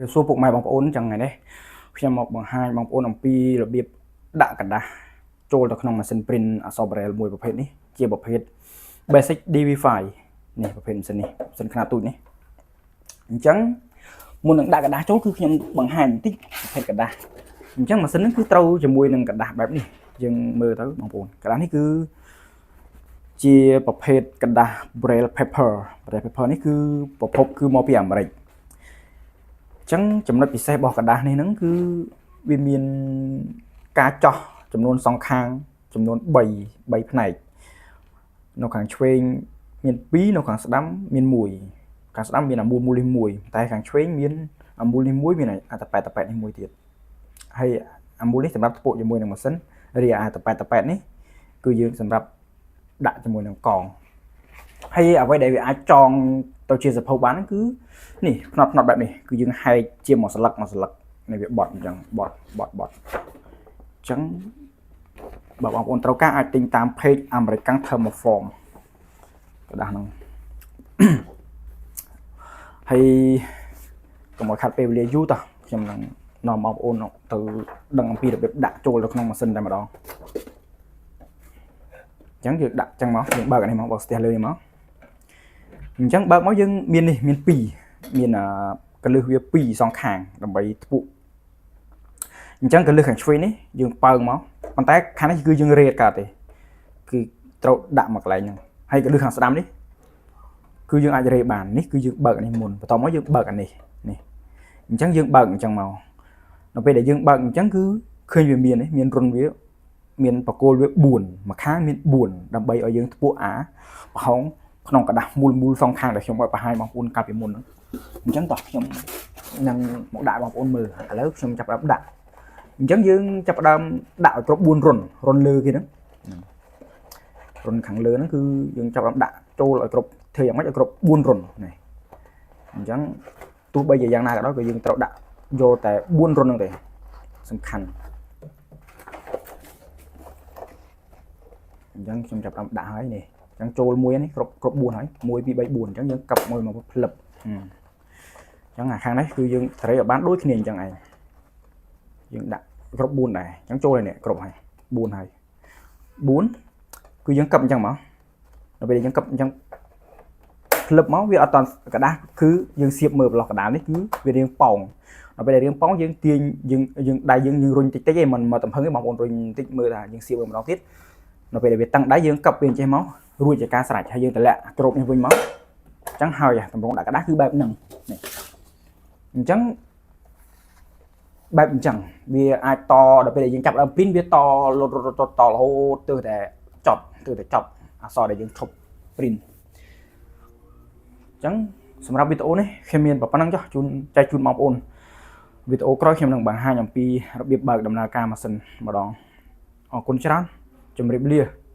រាបសួរពុកម៉ែបងប្អូនចឹងថ្ងៃនេះខ្ញុំមកបង្ហាញបងប្អូនអំពីរបៀបដាក់ក្រដាសចូលទៅក្នុងម៉ាស៊ីន print អក្សរ Braille មួយប្រភេទនេះជាប្រភេទ Basic DV5 នេះប្រភេទម៉ាស៊ីននេះម៉ាស៊ីនខ្នាតទូចនេះអញ្ចឹងមុននឹងដាក់ក្រដាសចូលគឺខ្ញុំបង្ហាញបន្តិចប្រភេទក្រដាសអញ្ចឹងម៉ាស៊ីននេះគឺត្រូវជាមួយនឹងក្រដាសបែបនេះយើងមើលទៅបងប្អូនក្រដាសនេះគឺជាប្រភេទក្រដាស Braille paper Braille paper នេះគឺប្រភពគឺមកពីអាមេរិក ចឹងចំណុចពិសេសរបស់ក្រដាសនេះហ្នឹងគឺវាមានការចោះចំនួនសងខាងចំនួន3ផ្នែកនៅខាងឆ្វេងមាន2នៅខាងស្ដាំមាន1ខាងស្ដាំមានអាមូលមូលនេះមួយតែខាងឆ្វេងមានអាមូលនេះមួយមានអាតប៉ែតតប៉ែតនេះមួយទៀតហើយអាមូលនេះសម្រាប់ថ្ពក់ជាមួយនឹងម៉ាស៊ីនរីអាតប៉ែតតប៉ែតនេះគឺយើងសម្រាប់ដាក់ជាមួយនឹងកងហើយអ្វីដែលវាអាចចងទៅជាសភៅបានហ្នឹងគឺ នេះផ្នត់ផ្នត់បែបនេះគឺយើងហែកជាមួយស្លឹកមួយស្លឹកនេះវាបត់អញ្ចឹងបត់បត់បត់អញ្ចឹងបើបងប្អូនត្រូវការអាចទិញតាម page American Thermoform ក្រដាសហ្នឹង ហើយកុំឲ្យខាត់ពេលវេលាយូរតោះខ្ញុំនឹងនាំបងប្អូនទៅដឹងអំពីរបៀបដាក់ចូលទៅក្នុងម៉ាស៊ីនតែម្ដងអញ្ចឹងយើងដាក់អញ្ចឹងមកយើងបើកអានេះមកបើកស្ទះលើនេះមកអញ្ចឹងបើកមកយើងមាននេះមាន2មានកលឹះវា2សងខាងដើម្បីថ្ពក់អញ្ចឹងកលឹះខាងឆ្វេងនេះយើងប៉ើងមកប៉ុន្តែខាងនេះគឺយើងរេតកើតទេគឺត្រូវដាក់មកកន្លែងហ្នឹងហើយកលឹះខាងស្ដាំនេះគឺយើងអាចរេបាននេះគឺយើងបើកអានេះមុនបន្ទាប់មកយើងបើកអានេះនេះអញ្ចឹងយើងបើកអញ្ចឹងមកនៅពេលដែលយើងបើកអញ្ចឹងគឺឃើញវាមាននេះមានរុនវាមានបកគោលវា4មួយខាងមាន4ដើម្បីឲ្យយើងថ្ពក់អាប្រហោងក្នុងក្រដាសមូលមូលសងខាងដែលខ្ញុំឲ្យបង្ហាញបងប្អូនកាលពីមុនហ្នឹងអញ្ចឹងតោះខ្ញុំនឹងមកដាក់បងប្អូនមើលឥឡូវខ្ញុំចាប់ផ្ដើមដាក់អញ្ចឹងយើងចាប់ផ្ដើមដាក់ឲ្យគ្រប់4រុនរុនលើគេហ្នឹងរុនខាងលើហ្នឹងគឺយើងចាប់ផ្ដើមដាក់ចូលឲ្យគ្រប់ធ្វើយ៉ាងម៉េចឲ្យគ្រប់4រុននេះអញ្ចឹងទោះបីជាយ៉ាងណាក៏ដោយក៏យើងត្រូវដាក់យកតែ4រុនហ្នឹងទេសំខាន់អញ្ចឹងខ្ញុំចាប់ផ្ដើមដាក់ហើយនេះអញ្ចឹងចូលមួយនេះគ្រប់គ្រប់4ហើយ1 2 3 4អញ្ចឹងយើងកັບមួយមកផ្លឹបអញ្ចឹងអាខាងនេះគឺយើងត្រូវឲ្យបានដូចគ្នាអញ្ចឹងឯងយើងដាក់គ្រប់4ដែរអញ្ចឹងចូលហើយនេះគ្រប់ហើយ4ហើយ4គឺយើងកັບអញ្ចឹងមកដល់ពេលយើងកັບអញ្ចឹងផ្លឹបមកវាអត់តក្រដាសគឺយើងសៀបមើលប្លោះកដាលនេះគឺវារៀងប៉ោងដល់ពេលដែលរៀងប៉ោងយើងទាញយើងយើងដៃយើងយើងរុញតិចតិចឯងមិនមកទំហឹងទេបងប្អូនរុញតិចមើលថាយើងសៀបមើលម្ដងទៀតដល់ពេលដែលវាតឹងដៃយើងកັບវាអញ្ចេះមករួចជាការស្រេចហើយយើងតម្លាក់ក្របនេះវិញមកអញ្ចឹងហើយតម្រងដាក់ក្រដាសគឺបែបហ្នឹងនេះអញ្ចឹងបែបអញ្ចឹងវាអាចតដល់ពេលដែលយើងចាប់ដើម print វាតលត់រត់តរហូតទើតែចប់ទើតែចប់អក្សរដែលយើងឈប់ print អញ្ចឹងសម្រាប់វីដេអូនេះខ្ញុំមានប៉ុណ្ណឹងចុះជូនចែកជូនបងប្អូនវីដេអូក្រោយខ្ញុំនឹងបង្ហាញអំពីរបៀបបើកដំណើរការម៉ាស៊ីនម្ដងអរគុណច្រើនជម្រាបលា។